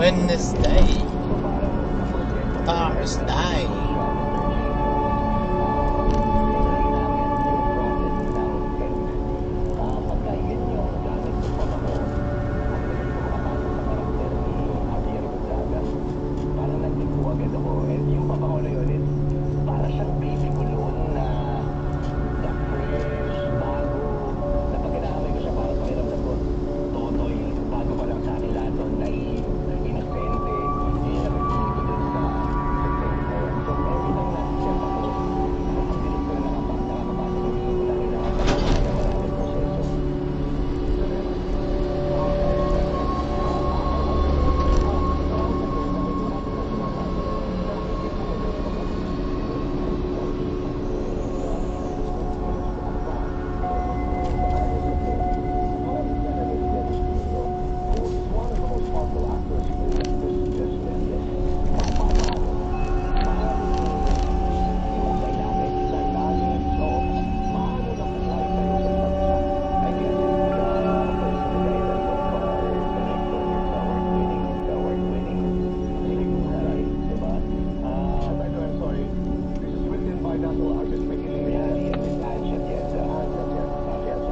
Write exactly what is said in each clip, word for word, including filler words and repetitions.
Wednesday, Thursday. Parang nagtipon agad ako. And yung pabango na yun, eh, para siyang baby cologne na, na fresh, bago. Na pag inamoy ko siya, parang pakiramdam ko, Totoy, bago pa lang sa akin lahat nun, naiinit, inosente. Yun yung napipili ko dun sa, sa scent na yun. So, every time na siya pa ko, ang bilis ko na nakapa-, nakakapasok yung nakakailangan pa ng mga maraming proseso.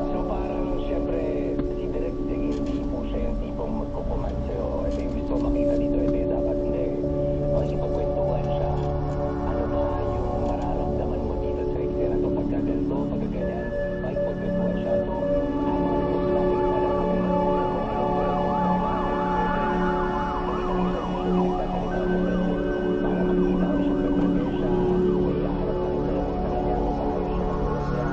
So, parang, siyempre, si Direk Ding, hindi po siya yung tipong magkukuman sa'yo. Kasi gusto ko makita dito, ito yung dapat, hindi. Makikipagkwentuhan siya. Ano ba yung mararamdaman mo dito sa eksena to? Pagka ganito, pagka ganyan, makikipagkwentuhan siya. So, habang gusto natin pala kung ano, kung ano, kung ano, kung ano, para makita ko siya, kung ano siya, kung ano siya, kung ano siya, kung ano siya.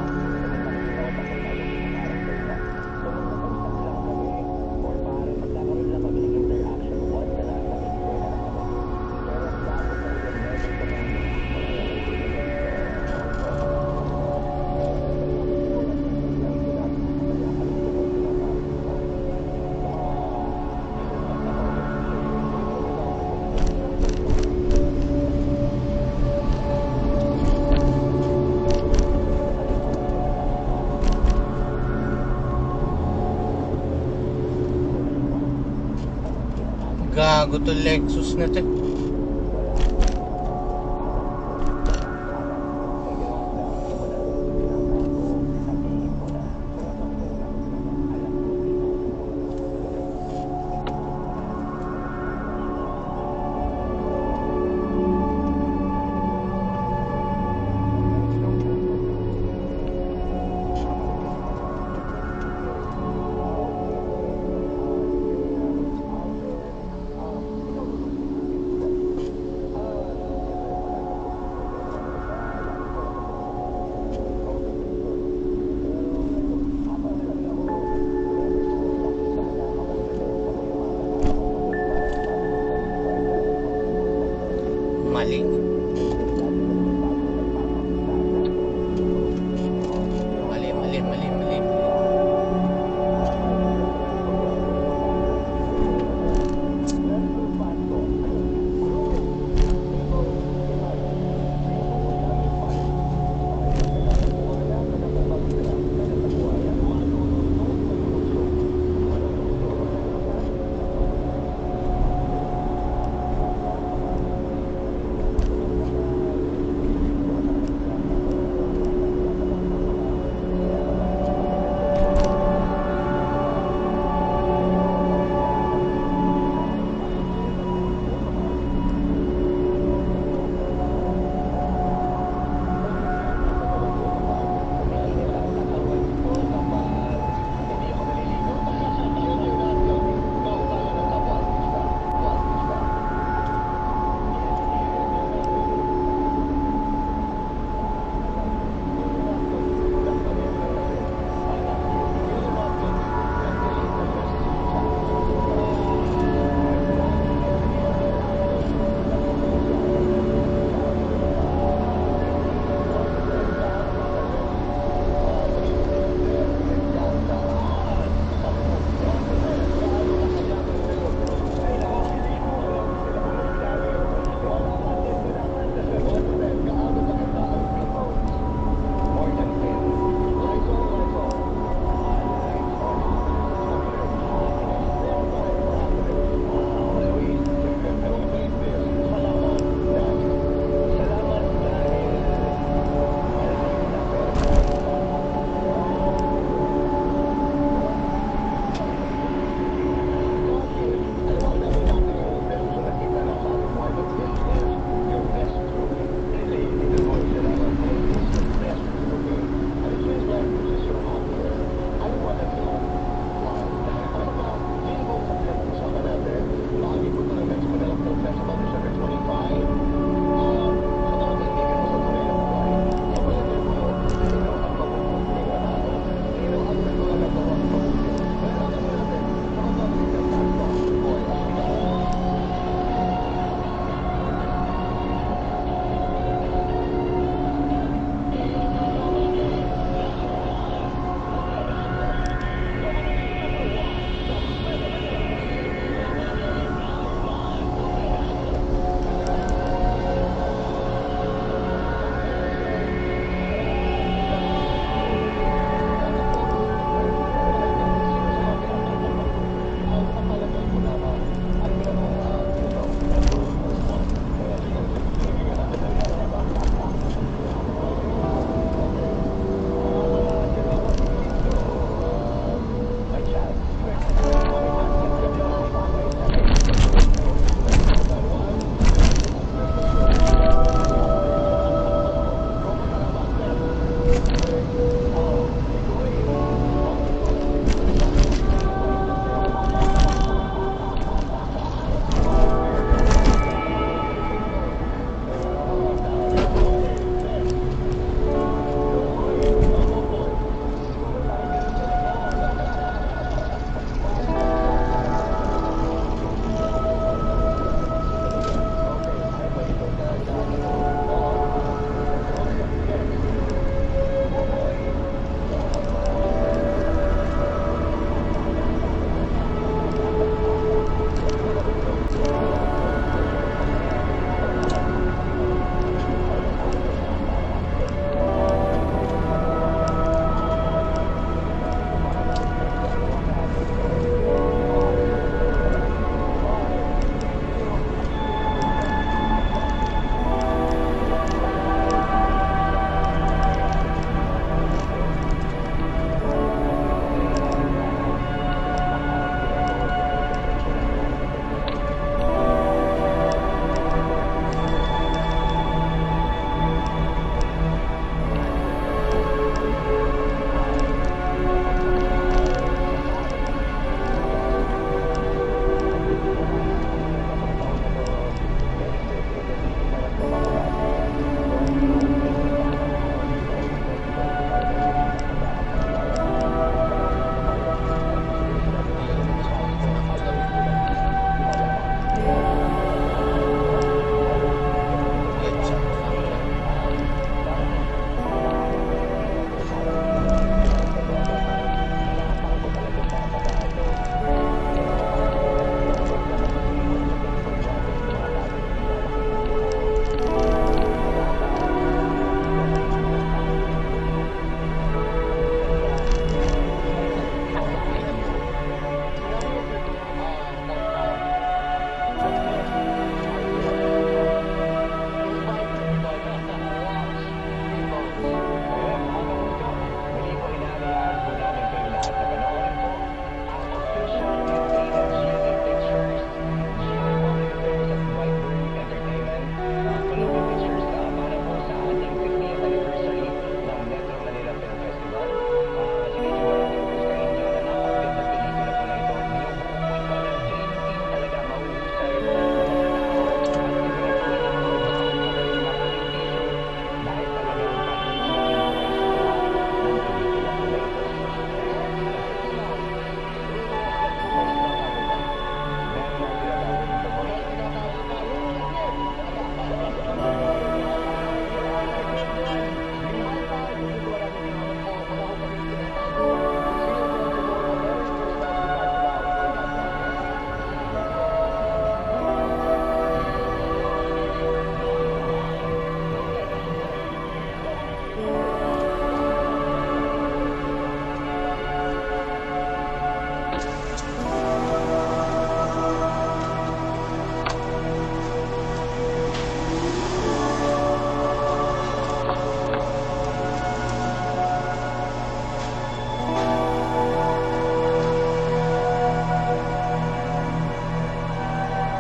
Gago to Lexus na to. Mali.